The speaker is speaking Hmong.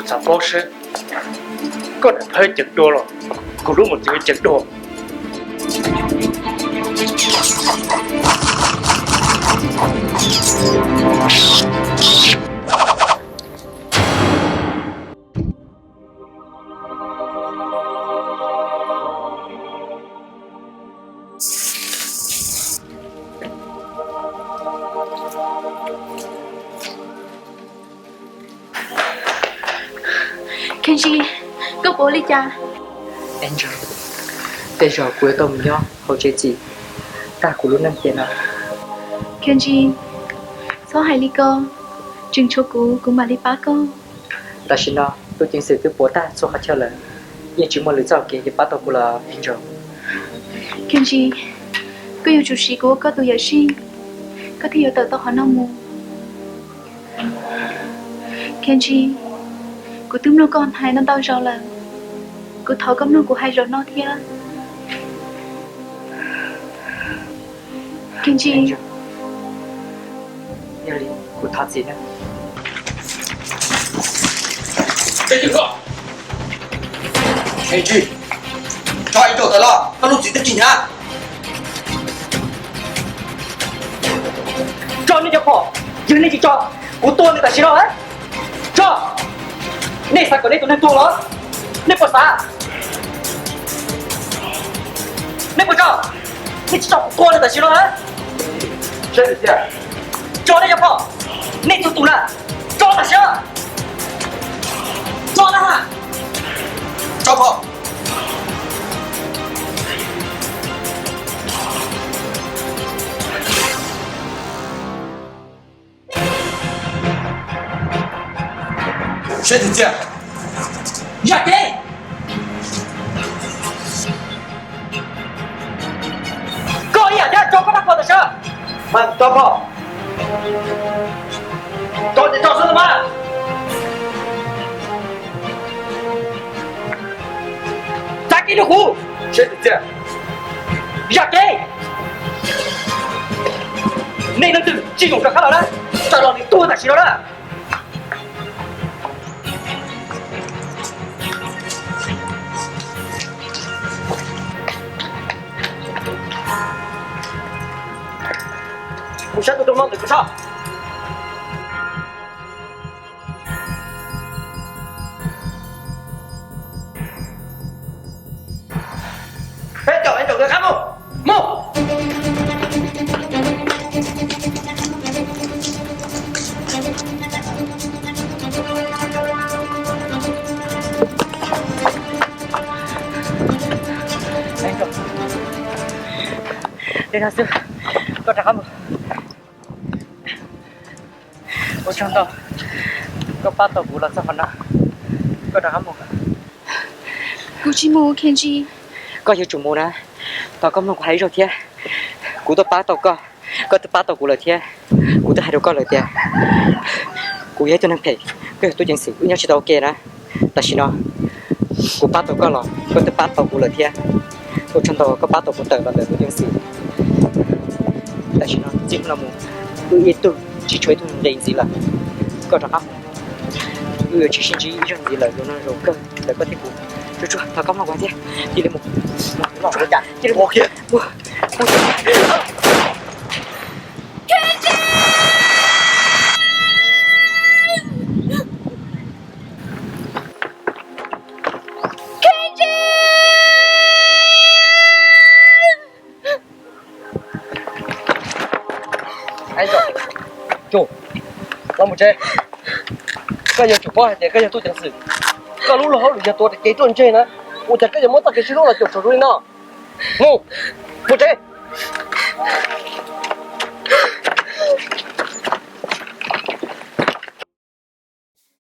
Txav paub seb koj niam phab ceev dua los kuv lub mus txiv ceev dua. Kenji, koj puas ua li cas? Angel, tej zaum kuv yuav tau mus nyob hauv tsev txim tag kuv lub neej tiam no. Kenji, txhob hais li ko, tseem tshuav kuv, kuv mam li pab koj. Tam sim no tub ceev xwm twb puav tag txhua qhov chaw lawm, yeej tsis muaj lwm txoj hau kev yuav pab tau kuv los Angel. Kenji, koj yuav tsum siv kuv ua koj tus yawm sij, koj thiaj yuav tawm tau qhov no mus. Kenji, kuv twb mloog koj hais no ntau zaus lawm, kuv thov koj mloog kuv hais zaum no thiab. Kenji, yog li kuv thov txim nawb. Kenji, tso Angel tawm los, koj lub txim twb tsis hnyav. Tso nej cov phom, yog nej tsis tso, kuv tua nws tam sim no. Tso, nej xav kom nej tus neeg tuag los? Nej puas xav? Nej puas tso? Nej tsis tso kuv tua nws tam sim no. Tso nej cov phom, nej tus tus na, tso tam sim no. Tso na, tso phom. Saib tus txiaj, yam kev. Koj ib yam thiab, tso koj rab phom tam sim no. Tso phom. Tso ces tso xwb mas. Txav kev rau kuv. Yam kev. Nej leej twg tsis zoo rov qab los na, tawm los nws tuag tam sim no na. Mus saib tus rooj no ntawm kuv tso. Peb caum es caum nkawd qab mus. Mus. Li no xwb, koj rov qab mus. Ua tsaug ntau, koj pab tau kuv los txog qhov no, koj rov qab mus. Kuv tsis mus, Kenji. Koj yuav tsum mus na, thov koj mloog kuv hais ib zaug thiab. Kuv twb pab tau koj, koj twb pab tau kuv lawm thiab. Kuv twb hais rau koj lawm tias kuv yog ib tug neeg phem, koj yog tub ceev xwm, wb nyob tsis tau ua ke na. Tam sim no kuv pab tau koj los koj twb pab tau kuv lawm thiab. Ua tsaug ntau koj pab tau kuv tawm los ntawm tub ceev xwm. Tam sim no txij hnub no mus, wb ib tug tsis tshuav ib tug nqi ntxiv lawm. Koj rov qab, wb yuav tsis sib ntsib ib zaug ntxiv lawm, zaum no zaum kawg ntawm koj thiab kuv. Tsuag tsuag, thov koj mloog kuv hais thiab, cia li mus. Los mus tsev. Koj yuav tsum paub hais tias koj yog tub ceev xwm, koj lub luag hauj lwm yog tuav kev ruaj ntseg na, ua cas koj yuav muab txoj kev sib hlub los cuam tshuam zoo li no? Mus, mus tsev.